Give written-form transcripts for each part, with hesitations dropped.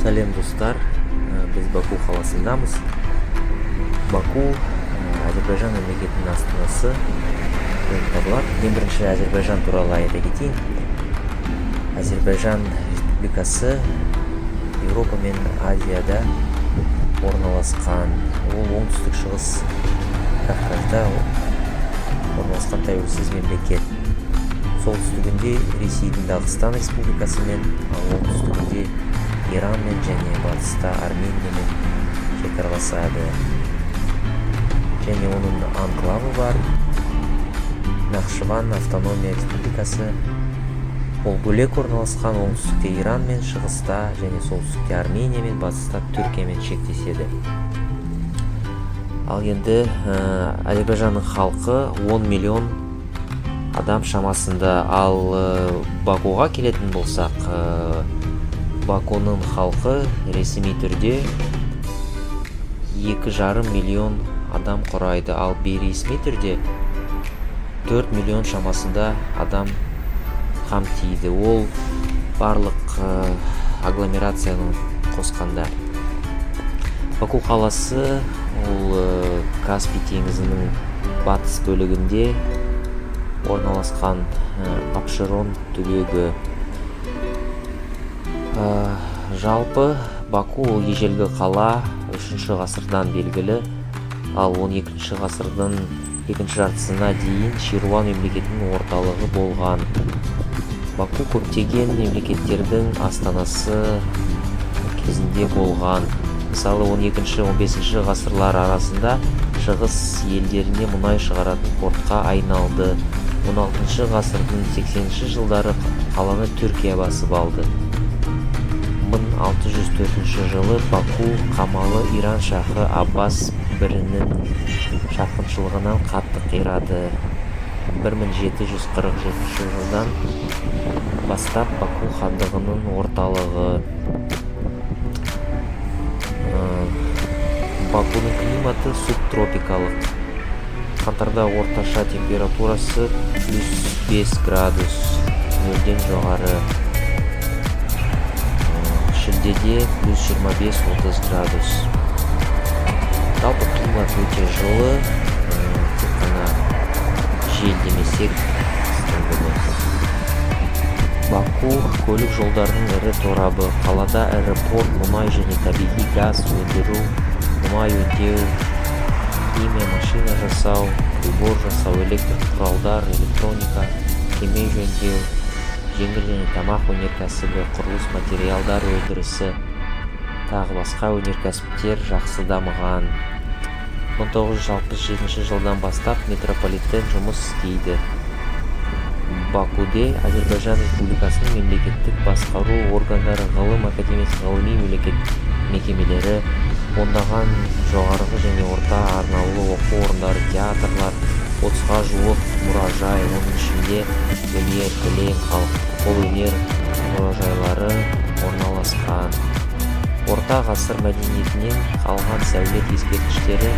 Сәлем, достар! Біз Баку қаласындамыз. Баку Әзербайжан мемлекетінің астанасы болып табылады. Ең бірінші Әзербайжан туралы айта кетейін. Әзербайжан Республикасы Еуропа мен Азияда орналасқан. Ол Оңтүстік Шығыс Кавказда орналасқан тәуелсіз мемлекет. Солтүстігінде Ресейдің Дағыстан Республикасымен, ал оңтүстігінде Иранмен және батыста Армениямен шекараласады. Және оның анклавы бар, Нахшыван Автономия Республикасы. Ол бөлек орналасқан, оңтүстікте Иранмен, шығыста және солтүстікте Армениямен, батыста Түркиямен шектеседі. Ал енді Әзербайжанның халқы 10 миллион адам шамасында. Ал Бакуға келетін болсақ, Бакуның халқы ресми түрде 2,5 миллион адам құрайды, ал бейресми түрде 4 миллион шамасында адам қамтиды. Ол барлық агломерацияны қосқанда. Баку қаласы ол Каспий теңізінің батыс бөлігінде орналасқан, Апшерон түбегі. Жалпы Баку ол ежелгі қала, 3 ғасырдан белгілі, ал 12 ғасырдың екінші жартысына дейін Шируан мемлекетінің орталығы болған. Баку көптеген мемлекеттердің астанасы кезінде болған. Мысалы, 12-15 ғасырлар арасында шығыс елдеріне мұнай шығаратын портқа айналды. 16 ғасырдың 80 жылдары қаланы Түркия басып алды. 1604 жылы Баку қамалы Иран шахы Аббас бірінің шапқыншылығынан қатты қирады. 1747 жылдан бастап Баку хандығының орталығы. Бакудың климаты субтропикалық. Қаңтарда орташа температурасы плюс 5 градус нөлден жоғары. Шілдеде плюс 25-30 градус. Жалпы климат өте жылы, тек қана жел демесек қыстың күні. Баку көлік жолдарының ірі торабы. Қалада ірі порт, мұнай және табиғи газ өндіру, мұнай өңдеу, химия, машина жасау, прибор жасау, электр құралдар, электроника, кеме жөндеу, жеңіл және тамақ өнеркәсібі, құрылыс материалдар өндірісі, тағы басқа өнеркәсіптер жақсы дамыған. 1967 жылдан бастап метрополитен жұмыс істейді. Бакуде Әзербайжан Республикасының мемлекеттік басқару органдары, ғылым академиясы, ғылыми мемлекет мекемелері, ондаған жоғарғы және орта арнаулы оқу орындары, театрлар, 30-ға жуық мұражай, оның ішінде өнер, кілем, халықтық қолөнер мұражайлары орналасқан. Орта ғасыр мәдениетінен қалған сәулет ескерткіштері: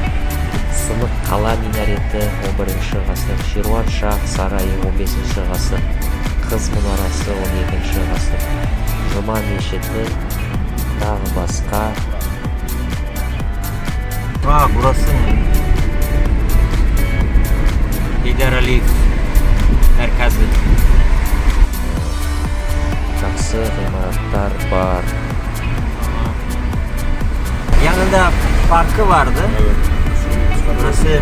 Сынық қала минареті, 11 ғасыр, Шируан шах сарайы, 15 ғасыр, Қыз мұнарасы, 12 ғасыр, Жұма мешіті, тағы басқа. Aa, burası mı? Heydar Aliyev merkezi. Жақсы ғимараттар бар. Yanında parkı vardı. Evet. Burası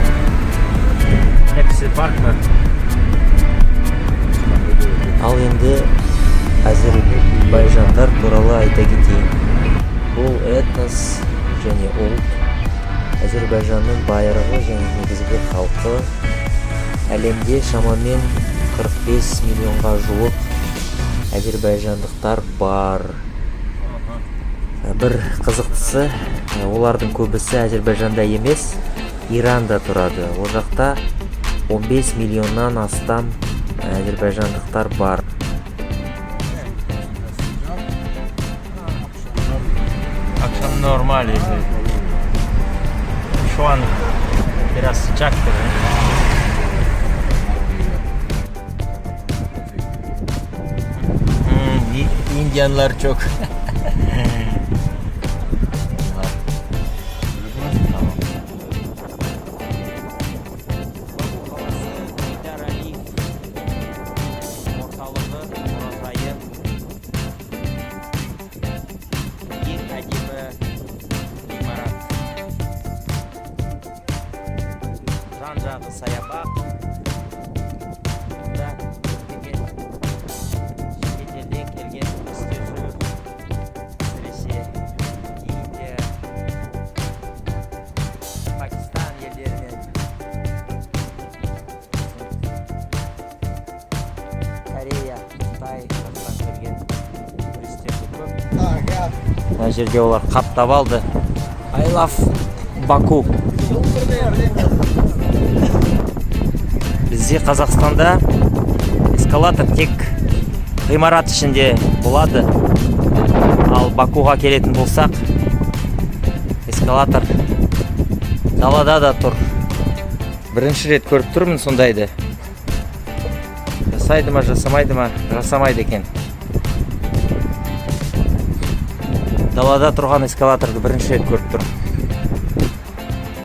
hepsi park mı? Ал енді әзірбайжандар туралы айта кетейін. Бұл этнос және ұлт Әзірбайжанның байырғы және негізгі халқы. Әлемде шамамен 45 миллионға жуық әзірбайжандықтар бар. Бір қызықтысы, олардың көбісі Әзірбайжанда емес, Иранда тұрады. Ол жақта 15 миллионнан астам әзірбайжандықтар бар. Akşam normal idi. Şu an biraz sıcaktır. Indianlar çok. Саябақ. Мұнда көптеген шетелден келген туристер жүр. Әсіресе Индия, Пакистан елдерінен. Корея, Қытай жақтан келген туристер де көп. Мына жерде олар қаптап алды. I love Baku. Бізде, Қазақстанда, эскалатор тек ғимарат ішінде болады. Ал Бакуға келетін болсақ, эскалатор далада да тұр. Бірінші рет көріп тұрмын сондайды. Жасайды ма, жасамайды ма? Жасамайды екен. Далада тұрған эскалаторды бірінші рет көріп тұрмын.